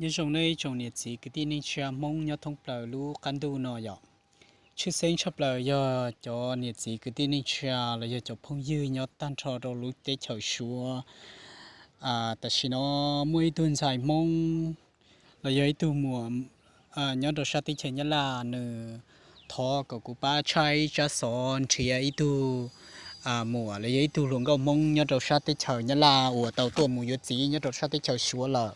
Nyob zoo nej ib tsoom niam txiv kwv tij neej tsa Hmoob nyob thoob plaws lub qab ntuj no yom. Tshwj xeeb tshaj plaws yog cov niam txiv kwv tij neej tsa los yog cov phooj ywg nyob tag nrho rau lub teb chaws Suav. Tam sim no muaj ib tug ntxhais Hmoob los yog ib tug muam nyob rau sab teb chaws Nyab Laj, nws thov kom kuv pab tshaib tsab xov nrhiav ib tug muam los yog ib tug hluas nkauj Hmoob nyob rau sab teb chaws Nyab Laj uas tau tuaj mus yuav txiv nyob rau sab teb chaws Suav lawm.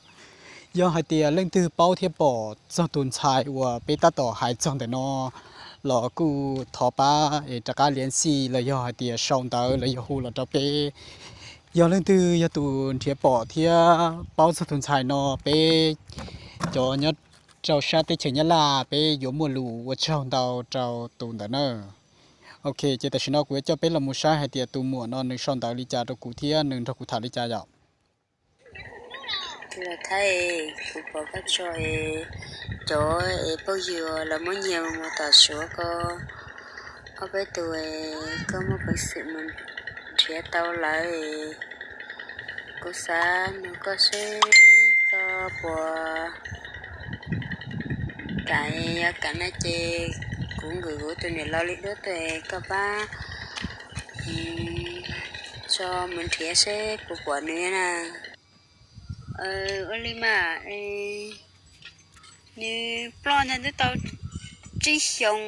Yog hais tias leej twg paub thiab pom txog tus ntxhais uas peb tab tom hais txog ntawm no los kuj thov pab es rov qab liav xij los yog hais tias sau ntawv los yog hu los rau peb. Yog leej twg yog tus nrhiav pom thiab paub txog tus ntxhais no, peb cov nyob rau sab teb chaws Nyab Laj peb yuav muaj lus ua tsaug ntau rau tus ntawd na. Ok, ces tam sim no kuv yuav coj peb los mus saib hais tias tus muam no nws sau ntawv li cas rau kuv thiab nws nrog kuv tham li cas yom. Tus los thab, kuv pom koj tso es cov es phooj ywg lawv muab nyiag mus tom Suav ko ob peb tus, koj muaj peev xwm mus nrhiav tau lawv. Kuv xav nug koj seb koj puas kam, yog kam no ces kuv nkwm kuv tus niam laus li duab tuaj, koj pab tso mus nrhiav seb puas pom nws na. Ua li mas, nws ploj ntawd twb tau tsib xyoo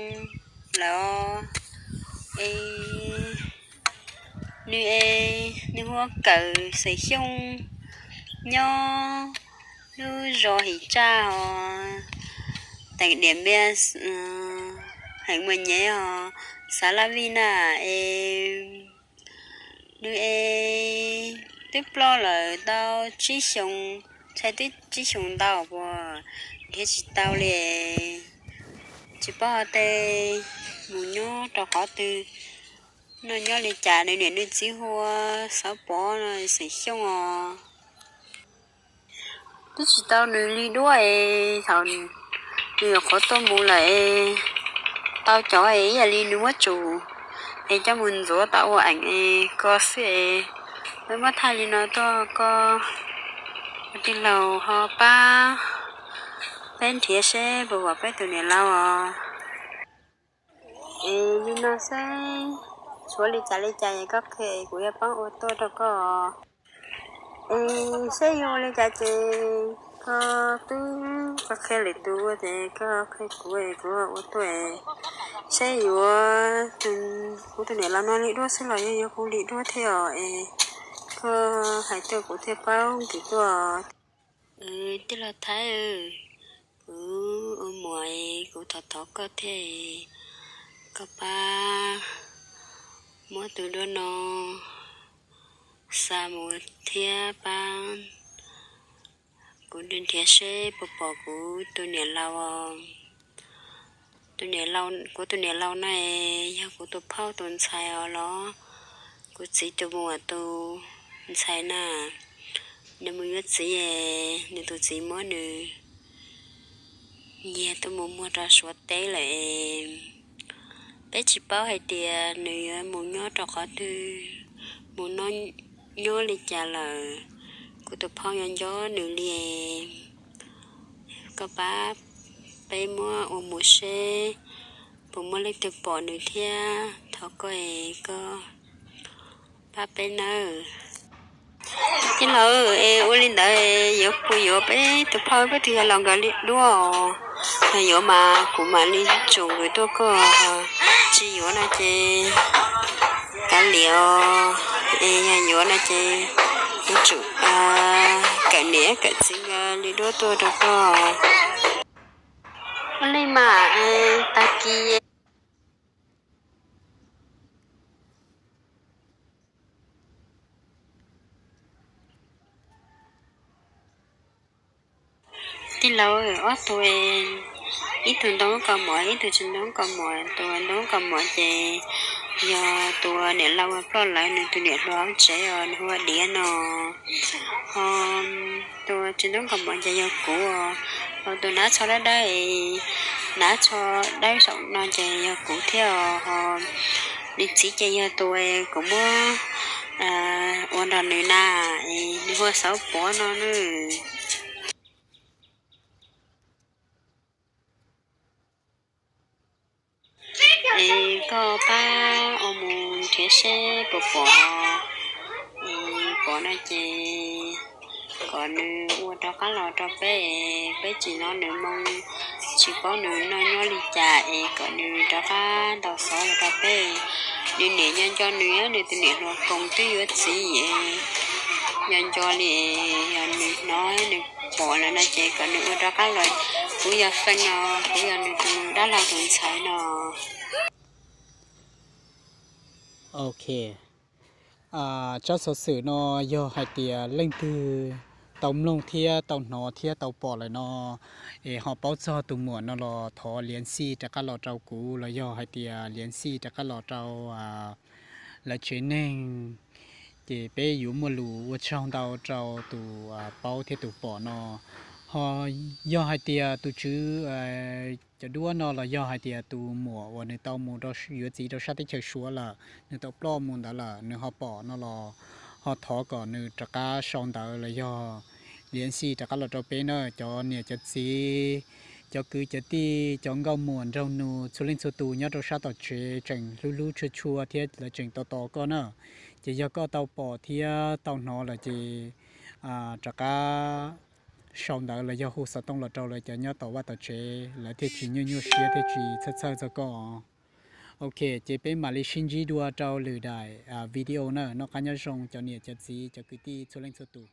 lawm os. Es nws es nws hu ua Kawm xeem Xyooj, nyob lub zos Him Tsaj os, teem Diam Npiaj, heem Muas Nyem os, xav Laj Vij na. Es nws es twb ploj lawm tau tsib xyoo, ntshai twb tsib xyoo ntau puas nrhiav tsis tau li. Tsis paub hais tias mus nyob rau qhov twg, noj nyob li cas. Nws niam nws txiv hu ua Xauv Pov no, xeem Xyooj os. Twb tsis tau nws li duab es thaum nws nyuam qhuav tuaj mus lawm es tau cov es ib yam li nws muab tsum es coj mus ntxuav tau ua eem es ko xwb es. Peb muab thaij li no tuaj, koj ua tij laug ho pab peb nrhiav seb puas pom peb tus niam laus os. Es li no seb tshuav li cas li cas es koj qhia es kuv yuav pab ua tuaj rau koj. Es seb yuav ua li cas ces koj twb, koj qhia lwm tus ua ces koj qhia kuv es kuv ua tuaj. Seb yuav kuv tus niam laus no li duab xwb los yog yuav kuv li duab thiab os es koj hais tuaj kuv thiaj paub nkim tuaj. Tij laug Thaib, kuv ua muam es kuv thov thov koj thiab, koj pab muab tus duab no xa mus thiab pab kuv nrhiav seb puas pom kuv tus niam laus. Tus niam, kuv tus niam laus no es yog kuv tus phauj tus ntxhais os los kuv txiv tus muam tus ntxhais na. Nws mus yuav txiv es nws tus txiv muab nws nyiag tuaj mus muag rau Suav teb lawm es peb tsis paub hais tias nws yuav mus nyob rau qhov twg, mus nyob li cas lawm. Kuv tus phauj nyob nco nws li es koj pab peb muab ua mus seb puas muaj leej twg pom nws thiab. Thov koj es koj pab peb nawb. Tij laug, es ua li ntawd yuav puas yuav peb tus phauj peb tus yawg laus nkawd li duab os? Yog yuav mas kuv mam li tsum nkawd tuaj koj, tsis yuav no ces kav liam os. Es yog yuav no ces yuav tsum kawm niam kawm txiv nkawd li duab tuaj rau koj. Ua li mas, tag kis Tij laug, ob tug, ib tug ntoo kaus mom, ib tug tsis ntoo kaus mom. Tus ntoo kaus mom ces yog tus niam laus uas ploj lawm, nws tus niam hluas hauv tsev os, nws hu ua Diav no. Ho tus tsis ntoo kaus mom ces yog kuv os. Ho tus hnav tsho dawb dawb, hnav tsho dawb saum no ces yog kuv thiab os. Ho nws txiv ces yog tus kuv muab ua nrog nws na, nws hu ua Xauv Pov no na. Koj pab ua mus nrhiav seb puas pom, pom no ces kom nws ua rov qab los rau peb, peb tsis hnov nws moo, tsis paub nws noj nyob li cas es kom nws rov qab ntaus xov los rau peb. Nws niam nco nco nws, nws tus niam hluas koos twb yuav txiv, nco nco li, yog nws hnov nws pom lawm no ces kom nws ua rov qab los. Kuv yog Feej no, kuv yog nws tus dab laug tus ntxhais no. Ok, tsab xov xwm no yog hais tias leej twg tau mloog thiab tau hnov thiab tau pom lawm no, es ho paub txog tus muam no los thov liav xij rov qab los rau kuv los yog hais tias liav xij rov qab los rau lawv tsev neeg, ces peb yuav muaj lus ua tsaug ntau rau tus paub thiab tus pom no. Ho yog hais tias tus tswv cov duab no los yog hais tias tus muam uas nws tau mus yuav txiv rau sab teb chaws Suav lawm, nws tau ploj mus ntawd lawm, nws ho pom no los ho thov kom nws rov qab sau ntawv los yog liav xij rov qab los rau peb na, cov niam cov txiv, cov kwv cov tij, cov nkauj muam nraug nus txhua leej txhua tus nyob rau sab tom tsev tseem hlub hlub tshua tshua thiab lawv tseem tos tos koj na. Ces yog koj tau pom thiab tau hnov lawm ces rov qab sau ntawv los yog hu xov tooj los rau lawv cov nyob tom vaj tom tsev, lawv thiaj tsis nyuaj nyuaj siab thiaj tsis txhawj txhawj txog koj. Ok, ces peb mam li sib ntsib dua rau lwm daim video na. Noj qab nyob zoo cov niam cov txiv cov kwv tij txhua leej txhua tus.